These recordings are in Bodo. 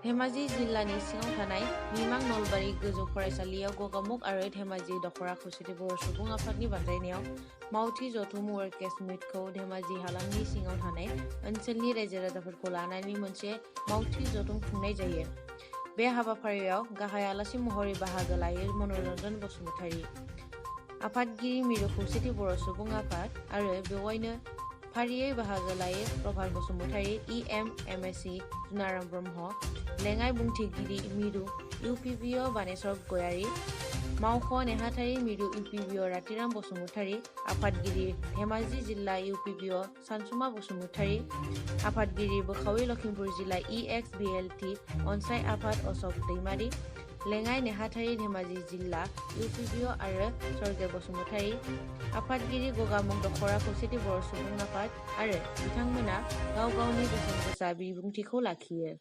धेमाजि जिल्लानि सिङाव थानाय मिमां नलबारि गोजौ फरायसालियाव गगामुग आरो धेमाजि दख'रा खौसेथि बर' सुबुं आफादनि बानजायनायाव मावथि जथुम वर्कर्स मिटखौ धेमाजि हालामनि सिङाव थानाय ओनसोलनि रायजो राजाफोरखौ लानानै मोनसे मावथि जथुम खुंनाय जायो। बे हाबाफारियाव गाहाय आलासि महरै बाहागो लायो मनरन्जन बसुमतारी, आफादगिरि मिरु खौसेथि बर' सुबुं आफाद आरो बेवहायनो फारियै बाहागो लायो प्रभात बसुमतारी, EM/MSc जुनाराम ब्रह्म, लेङाइ बुंथिगिरि मिरु UPBO बानेश्वर गयारी, मावख' नेहाथारि मिरु UPBO रातिराम बसुमतारी, आफादगिरि धेमाजि जिल्ला UPBO सानसुमा बसुमतारी, आफादगिरि बोखावि लखिमपुर जिल्ला EXBLT अनसाय आफाद अशोक दैमारी, लेङाइ नेहाथारि धेमाजि जिल्ला UPBO आरो सर्गे बसुमतारी, आफादगिरि गगामुग दख'रा खौसेथि बर' सुबुं आफाद आरो बिथांमोना गाव गावनि बेसेन गोसा बिबुंथिखौ लाखियो।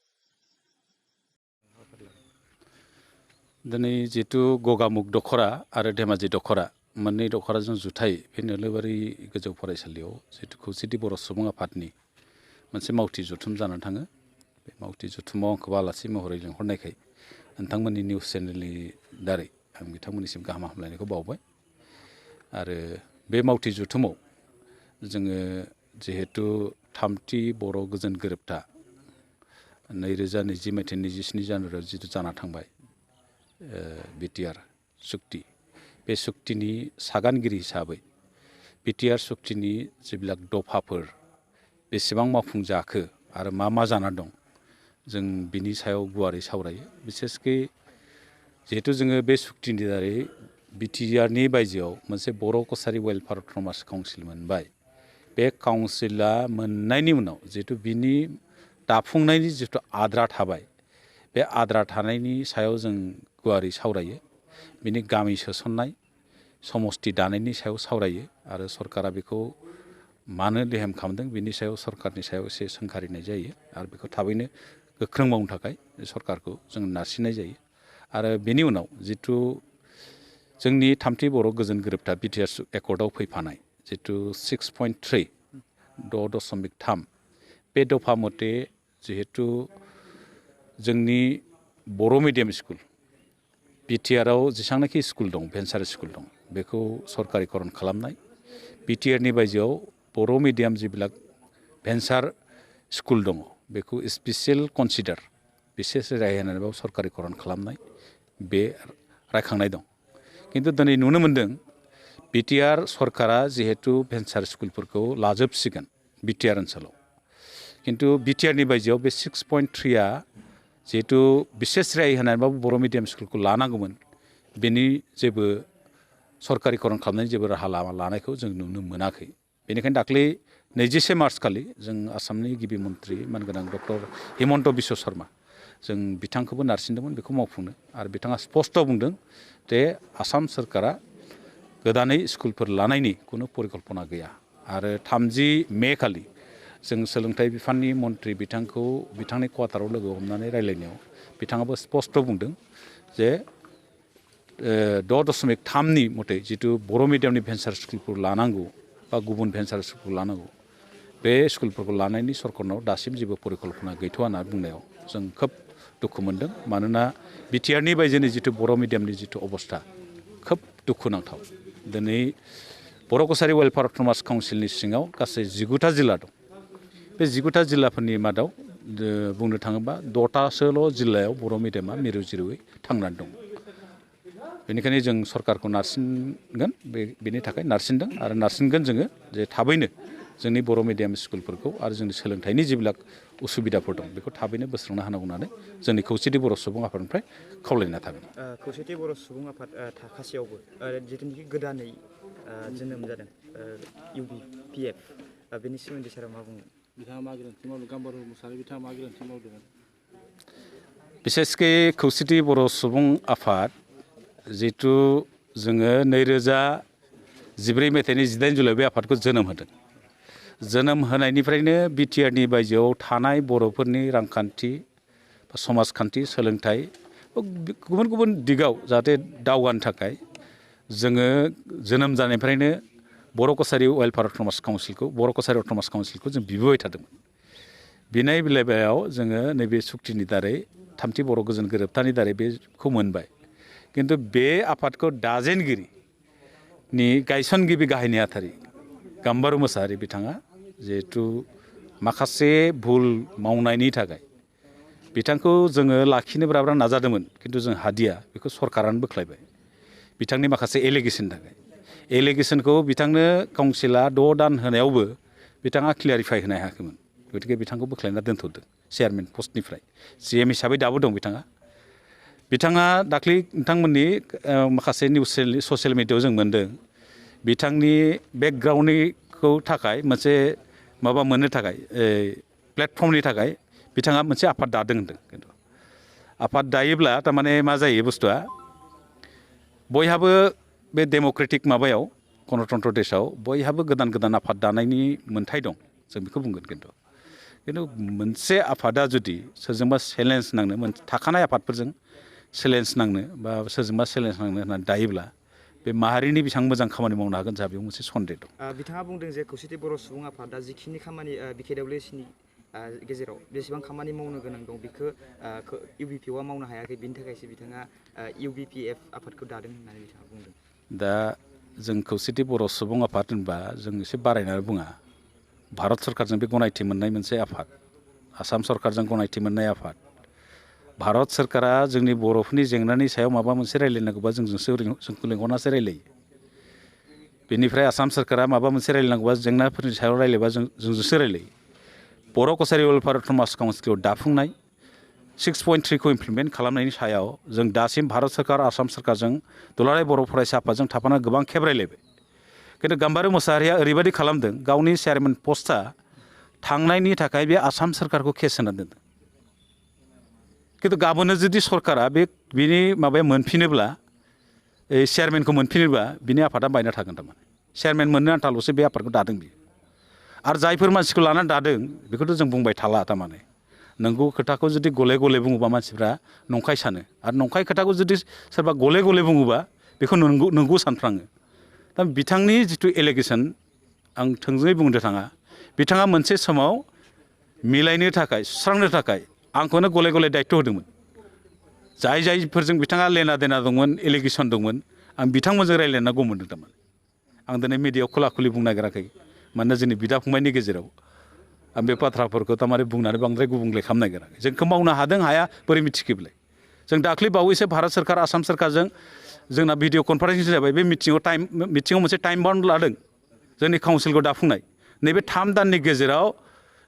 दिनै जितु गगामुग दख'रा आरो धेमाजि दख'रा मोननै दख'राजों जुथाय बे नोलोबारि गोजौ फरायसालियाव जितु खौसेथि बर' सुबुं आफादनि मोनसे मावथि जथुम जानानै थाङो। बे मावथि जथुमाव आंखौ आलासि महरै लिंहरनायखाय नोंथांमोननि निउस चेनेलनि दारै आं बिथांमोननिसिम गाहाम हामलायनायखौ बावबाय। आरो बे मावथि जथुमाव जोङो जिहेतु थामथि बर' गोजोन गोरोबथा 2020 मायथाइनि 27 जानुवारियाव जितु जाना थांबाय BTR सुक्ति, बे सुक्तिनि सागानगिरि हिसाबै BTR सुक्तिनि जेब्लाक दफाफोर बेसेबां मावफुंजाखो आरो मा जाना दं जों बिनि सायाव गुवारै सावरायो। बिसेसकै जिहेतु जोङो बे सुक्तिनि दारै BTRनि बायजोआव मोनसे बर' कसारि वेलफेयार अट'नमास काउन्सिल मोनबाय। बे काउन्सिला मोननायनि उनाव जिहेतु बिनि दाफुंनायनि जिथु आद्रा थाबाय, बे आद्रा थानायनि सायाव जों गुवारै सावरायो। बिनि गामि सोसननाय, समस्ति दानायनि सायाव सावरायो आरो सरकारा बेखौ मानो लेहेम खालामदों बिनि सायाव सरकारनि सायाव एसे सोंखारिनाय जायो आरो बेखौ थाबैनो गोख्रों मावनो थाखाय सरकारखौ जों नारसिननाय जायो। आरो बेनि उनाव जिथु जोंनि थामथि बर' गोजोन गोरोबथा BTR एकर्डआव फैफानाय जिथु 6.3 6.3 बे दफा मथे जिहेतु जोंनि बर' मिडियाम स्कुल BTRआव जेसेबांनाखि स्कुल दं, भेन्सार स्कुल दं, बेखौ सरकारिकरन खालामनाय। BTRनि बायजोआव बर' मिडियाम जेब्लाक भेन्सार स्कुल दङ बेखौ स्पेसियेल कनसिडार बिसेस राय होनानैबाबो सरकारिकरन खालामनाय बे रायखांनाय दं। खिन्थु दिनै नुनो मोन्दों BTR सरकारा जिहेतु भेन्सार स्कुलफोरखौ लाजोबसिगोन BTR ओनसोलाव, खिन्थु BTRनि बायजोआव बे 6.3आ जिहेतु बिसेस राय होनानैबाबो बर' मिडियाम स्कुलखौ लानांगौमोन, बेनि जेबो सरकारिकरन खालामनायनि जेबो राहा लामा लानायखौ जों नुनो मोनाखै। बेनिखायनो दाख्लै 21 मार्च खालि जों आसामनि गिबि मन्त्रि मानगोनां डक्टर हिमन्त बिश्व शर्मा जों बिथांखौबो नारसिनदोंमोन बेखौ मावफुंनो, आरो बिथाङा स्पष्ट बुंदों जे आसाम सरकारा गोदानै स्कुलफोर लानायनि खुनु परिकल्पना गैया। आरो 30 मे खालि जों सोलोंथाइ बिफाननि मन्त्रि बिथांखौ बिथांनि क्वार्टाराव लोगो हमनानै रायलायनायाव बिथाङाबो स्पष्ट बुंदों जे 6.3नि मथे जितु बर' मिडियामनि भेन्सार स्कुलफोर लानांगौ बा गुबुन भेन्सार स्कुल लानांगौ, बे स्कुलफोरखौ लानायनि सरकारनाव दासिम जेबो परिकल्पना गैथ'आ होनना बुंनायाव जों खोब दुखु मोनदों। मानोना BTRनि बायजोनि जितु बर' मिडियामनि जितु अबस्था खोब दुखुनांथाव। दिनै बर' कसारि वेलफेयार अट'नमास काउन्सिलनि सिङाव गासै 19टा जिल्ला दं। बे 19टा जिल्लाफोरनि मादाव बुंनो थाङोबा 6टासोल' जिल्लायाव बर' मिडियामा मिरु जिरुयै थांनानै दं। बेनिखायनो जों सरकारखौ नारसिनगोन, बेनि थाखाय नारसिनदों आरो नारसिनगोन जोङो जे थाबैनो जोंनि बर' मिडियाम स्कुलफोरखौ आरो जोंनि सोलोंथाइनि जेब्ला उसुबिदाफोर दं बेखौ थाबैनो बोस्रांना होनांगौ होननानै जोंनि खौसेथि बर' सुबुं आफादनिफ्राय खावलायना थागोन। खौसेथि बर' सुबुं आफाद थाखासेयावबो जिथुनिखि गोदानै जोनोम जादों UBPF, बेनि सोमोन्दै सारा मा बुङो? बिथाङा मा गोरोन्थि मावदों? गाम्बारू मोसाहारि बिथाङा मा गोरोन्थि मावदोंमोन? बिसेसकै खौसेथि बर' सुबुं आफाद जितु जोङो 2014 मायथाइनि 18 जुलाइ बे आफादखौ जोनोम होदों। जोनोम होनायनिफ्रायनो BTRनि बायजोआव थानाय बर'फोरनि रांखान्थि, समाजखान्थि, सोलोंथाइ गुबुन गुबुन दिगाव जाहाथे दावगानो थाखाय जोङो जोनोम जानायनिफ्रायनो बर' कसारि वेलफेयार अट'नमास काउन्सिलखौ, बर' कसारि अट'नमास काउन्सिलखौ जों बिबोबाय थादोंमोन। बिनाय बेलायाव जोङो नैबे सुक्तिनि दारै थामथि बर' गोजोन गोरोबथानि दारै बेखौ मोनबाय खिन्थु बे आफादखौ दाजेनगिरिनि गायसनगिरि गाहाय नेहाथारि गाम्बारु मोसाहारि बिथाङा जिहेथु माखासे भुल मावनायनि थाखाय बिथांखौ जोङो लाखिनो ब्राब्रा नाजादोंमोन खिन्थु जों हादिया बेखौ सरकारानो बोख्लायबाय बिथांनि माखासे एलिगेसननि थाखाय एलिगेसनखौ बिथांनो काउन्सिला 6 दान होनायावबो बिथाङा क्लियारिफाइ होनो हायाखैमोन गतिके बिथांखौ बोख्लायना दोनथ'दों चेयारमेन पस्टनिफ्राय CM हिसाबै दाबो दं बिथाङा दाख्लै नोंथांमोननि माखासे निउस ससियेल मिडियायाव जों मोन्दों बिथांनि बेकग्राउन्डनिखौ थाखाय मोनसे माबा मोननो थाखाय प्लेटफर्मनि थाखाय बिथाङा मोनसे आफाद दादों होनदों खिन्थु आफाद दायोब्ला थारमाने मा जायो बुस्थुआ बयहाबो बे डेम'क्रेटिक माबायाव गणतन्त्र देशआव बयहाबो गोदान गोदान आफाद दानायनि मोन्थाय दं जों बेखौ बुंगोन खिन्थु मोनसे आफादा जुदि सोरजोंबा चेलेन्ज नांनो थाखानाय आफादफोरजों चेलेन्ज नांनो बा सोरजोंबा चेलेन्ज नांनो होननानै दायोब्ला बे माहारिनि बेसेबां मोजां खामानि मावनो हागोन जोंहा बेयाव मोनसे सन्देह दं बिथाङा बुंदों जे खौसेथि बर' सुबुं आफादा जिखिनि खामानि BKWSनि गेजेराव बेसेबां खामानि मावनो गोनां दं बेखौ UBPआ मावनो हायाखै बिनि थाखायसो बिथाङा UBPF आफादखौ दादों होननानै बिथाङा बुंदों दा जों खौसेथि बर' सुबुं आफाद होनबा जों एसे बारायनानै बुङा भारत सरकारजों बे गनायथि मोननाय मोनसे आफाद आसाम सरकारजों गनायथि मोननाय आफाद भारत सरकारा जोंनि बर'फोरनि जेंनानि सायाव माबा मोनसे रायलायनांगौबा जोंखौ लेंहरनासो रायलायो बेनिफ्राय आसाम सरकारा माबा मोनसे रायलायनांगौबा जेंनाफोरनि सायाव रायलायबा जोंजोंसो रायलायो बर' कसारि वेलफेयार समाज काउन्सिलखौ दाफुंनाय 6.3 खौ इमप्लिमेन्ट खालामनायनि सायाव जों दासिम भारत सरकार आसाम सरकारजों दुलाराय बर' फरायसा आफादजों थाफाना गोबां खेब रायलायबाय खिन्थु गाम्बारु मोसाहारिया ओरैबायदि खालामदों गावनि चेयारमेन पस्टआ थांनायनि थाखाय बे आसाम सरकारखौ केस होना दोनदों खिन्थु गाबोननो जुदि सरकारा बिनि माबाया मोनफिनोब्ला चेयारमेनखौ मोनफिनोब्ला बिनि आफादा बायना थागोन थारमाने चेयारमेन मोननो आन्थाल'सो बे आफादखौ दादों बियो आरो जायफोर मानसिखौ लानानै दादों बेखौथ' जों बुंबाय थाला थारमाने नंगौ खोथाखौ जुदि गले गले बुङोबा मानसिफ्रा नंखाय सानो आरो नंखाय खोथाखौ जुदि सोरबा गले गले बुङोबा बेखौ नंगौ सानफ्राङो दा बिथांनि जिथु एलिगेसन आं थोंजोङै बुंनो थाङा बिथाङा मोनसे समाव मिलायनो थाखाय सुस्रांनो थाखाय आंखौनो गले गले दायित्व होदोंमोन जायफोरजों बिथाङा लेना देना दंमोन एलिगेसन दंमोन आं बिथांमोनजों रायज्लायनांगौ मोनदों थारमाने आं दिनै मिडियायाव खुला खुलि बुंनो नागिराखै मानोना जोंनि बिदा फंबायनि गेजेराव आं बे बाथ्राफोरखौ थारमाने बुंनानै बांद्राय गुबुंले खालामनो नागिराखै जोंखौ मावनो हादों हाया बोरै मिथिखोबलाय जों दाख्लै बावैसो भारत सरकार आसाम सरकारजों जोंना भिडिअ कनफारेन्स जाबाय बे मिटिङाव मोनसे टाइम बाउन्ड लादों जोंनि काउन्सिलखौ दाफुंनाय नैबे 3 दाननि गेजेराव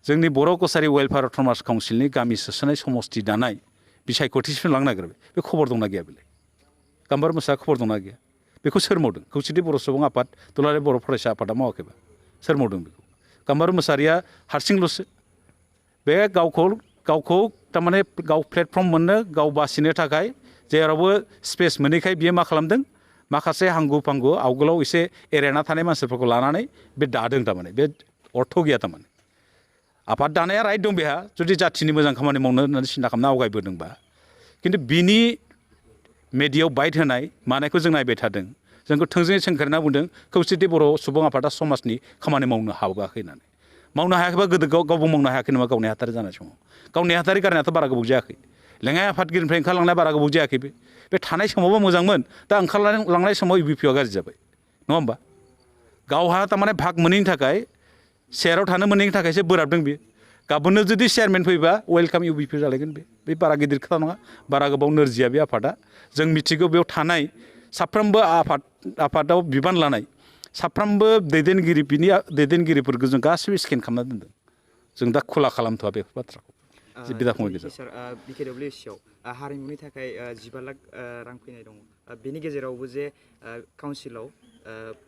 जोंनि बर' कसारि वेलफेयार समाज काउन्सिलनि गामि सोसोनाय समस्ति दानाय बिसायख'थिसिम लांनो नागिरबाय बे खबर दंना गैया बेलाय गाम्बारु मोसाहा खबर दंना गैया बेखौ सोर मावदों खौसेथि बर' सुबुं आफाद दुलाराय बर' फरायसा आफादा मावाखैबा सोर मावदों बेखौ गाम्बारु मोसाहारिया हारसिंल'सो बे गावखौ थारमाने गाव प्लेटफर्म मोननो गाव बासिनो थाखाय जेरावबो स्पेस मोनैखाय बियो मा खालामदों माखासे हांगु फांगु आवगोलाव एसे एरायना थानाय मानसिफोरखौ लानानै बे दादों थारमाने बे अर्थ गैया थारमाने आफाद दानाया राइट दं बेहा जुदि जाथिनि मोजां खामानि मावनो होननानै सिन्था खालामना आवगायबोदोंबा खिन्थु बिनि मेडियायाव बाइट होनाय मानायखौ जों नायबाय थादों जोंखौ थोंजोङै सोंखारिना बुंदों खौसेथि बर' सुबुं आफादा समाजनि खामानि मावनो हाबाखै होननानै मावनो हायाखैबा गोदो गावबो मावनो हायाखै नामा गाव नेहाथारि जानाय समाव गाव नेहाथारि गारनायाथ' बारा गोबाव जायाखै लेङाइ आफादगिरिनिफ्राय ओंखारलांनाया बारा गोबाव जायाखै बे थानाय समावबो मोजांमोन दा ओंखारलांनाय समाव UBPआ गाज्रि जाबाय नङा होमबा गावहा थारमाने भाग मोनैनि थाखाय सेयाराव थानो मोनैनि थाखायसो बोराबदों बियो गाबोननो जुदि चेयारमेन फैबा वेलकाम UBP जालायगोन बे बारा गिदिर खोथा नङा बारा गोबाव नोरजिया बे आफादा जों मिथिगौ बेयाव थानाय साफ्रोमबो आफादाव बिबान लानाय साफ्रोमबो बिनि दैदेनगिरिफोरखौ जों गासिबो स्केन खालामना दोनदों जों दा खुला खालामथ'वा बे बाथ्राखौ बिदा फंबाय गेजेराव BKWSआव हारिमुनि थाखाय 15 लाख रां फैनाय दङ बेनि गेजेरावबो जे काउन्सिलाव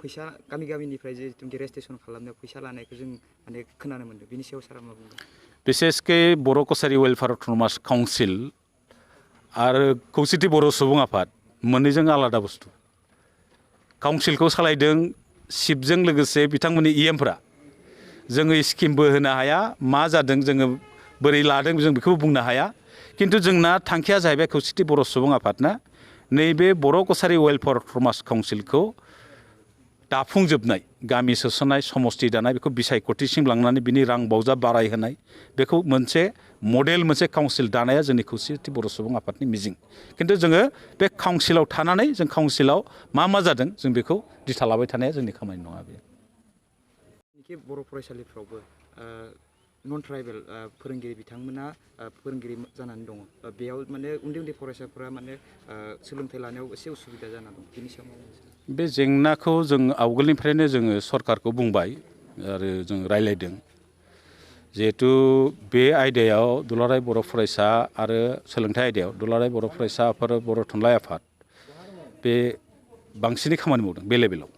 फैसा गामिनिफ्राय जे रेजिस्ट्रेसन खालामनायाव फैसा लानायखौ जों माने खोनानो मोन्दों बिनि सायाव सारा मा बुंदों बिसेसके बर' कसारि वेलफेयार समाज काउन्सिल आरो खौसेथि बर' सुबुं आफाद मोननैजों आलादा बुस्थु काउन्सिलखौ सालायदों सिपजों लोगोसे बिथांमोननि EMफ्रा जोङो स्किमबो होनो हाया मा जादों जोङो बोरै लादों जों बेखौबो बुंनो हाया खिन्थु जोंना थांखिया जाहैबाय खौसेथि बर' सुबुं आफादना नैबे बर' कसारि वेलफेयार समाज काउन्सिलखौ दाफुंजोबनाय गामि सोसननाय समस्ति दानाय बेखौ बिसायख'थिसिम लांनानै बिनि रां बावजा बारायहोनाय बेखौ मोनसे मडेल मोनसे काउन्सिल दानाया जोंनि खौसेथि बर' सुबुं आफादनि मिजिं खिन्थु जोङो बे काउन्सिलाव थानानै जों काउन्सिलाव मा जादों जों बेखौ दिथा लाबाय थानाया जोंनि खामानि नङा बे बर' फरायसालिफ्रावबो नन ट्राइबेल फोरोंगिरि बिथांमोना फोरोंगिरि जानानै दङ बेयाव माने उन्दै फरायसाफोरा माने सोलोंथाइ लानायाव एसे उसुबिदा जाना दं बेनि सायाव बे जेंनाखौ जों आवगोलनिफ्रायनो जोङो सरकारखौ बुंबाय आरो जों रायलायदों जिहेतु बे आयदायाव दुलाराय बर' फरायसा आरो सोलोंथाइ आयदायाव दुलाराय बर' फरायसा आफाद बर' थुनलाइ आफाद बे बांसिनै खामानि मावदों बे लेभेलाव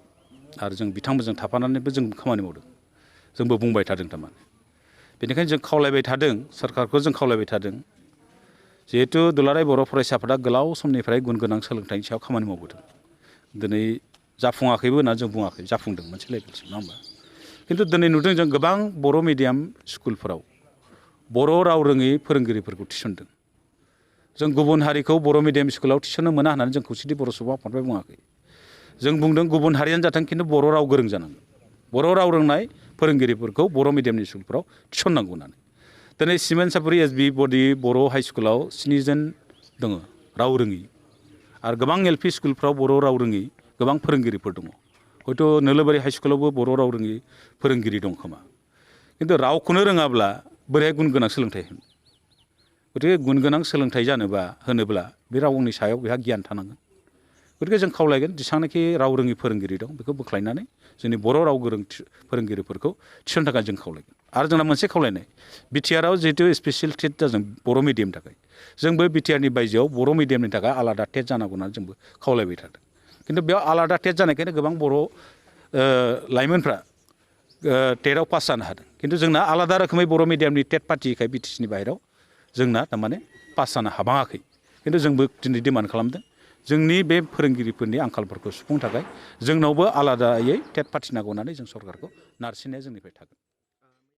आरो जों बिथांमोनजों थाफानानैबो जों खामानि मावदों जोंबो बुंबाय थादों थारमाने बेनिखायनो जों खावलायबाय थादों सरकारखौ जों खावलायबाय थादों जिहेतु दुलाराय बर' फरायसा आफादा गोलाव समनिफ्राय गुन गोनां सोलोंथाइनि सायाव खामानि मावबोदों दिनै जाफुङाखैबो होनना जों बुङाखै जाफुंदों मोनसे लेभेलसिम नङा होमबा खिन्थु दिनै नुदों जों गोबां बर' मिडियाम स्कुलफोराव बर' राव रोङै फोरोंगिरिफोरखौ थिसनदों जों गुबुन हारिखौ बर' मिडियाम स्कुलाव थिसननो मोना होननानै जों खौसेथि बर' सुबुं आफादनिफ्राय बुङाखै जों बुंदों गुबुन हारियानो जाथों खिन्थु बर' राव गोरों जानांगोन बर' राव रोंनाय फोरोंगिरिफोरखौ बर' मिडियामनि स्कुलफोराव थिसननांगौ होननानै दिनै सिमेन्ट-सापरि एसबि बडि बर' हाइ स्कुलाव 7 जन दङ राव रोङि आरो गोबां एलपि स्कुलफ्राव बर' राव रोङि गोबां फोरोंगिरिफोर दङ हयथ' नोलोबारि हाइ स्कुलावबो बर' राव रोङि फोरोंगिरि दं खोमा खिन्थु रावखौनो रोङाब्ला बोरैहाय गुन गोनां सोलोंथाइ होनो गतिके गुन गोनां सोलोंथाइ होनोब्ला बे रावनि सायाव बेहा गियान थानांगोन गतिके जों खावलायगोन जेसेबांनाखि राव रोङि फोरोंगिरि दं बेखौ बोख्लायनानै जोंनि बर' राव गोरों फोरोंगिरिफोरखौ थिसननो थाखाय जों खावलायगोन आरो जोंना मोनसे खावलायनाय बिटिआरआव जिहेतु स्पेसियेल टेट जादों बर' मिडियामनि थाखाय जोंबो बिटिआरनि बायजोआव बर' मिडियामनि थाखाय आलादा टेट जानांगौ होननानै जोंबो खावलायबाय थादों खिन्थु बेयाव आलादा टेट जानायखायनो गोबां बर' लाइमोनफ्रा टेटआव पास जानो हादों खिन्थु जोंना आलादा रोखोमै बर' मिडियामनि टेट पार्टिखाय बिटिसिनि बाहेरायाव जोंना थारमाने पास जानो हाबाङाखै खिन्थु जोंबो दिनै डिमान्ड खालामदों जोंनि बे फोरोंगिरिफोरनि आंखालफोरखौ सुफुंनो थाखाय जोंनावबो आलादायै टेट पार्टि नांगौ होननानै जों सरकारखौ नारसिननाया जोंनिफ्राय थागोन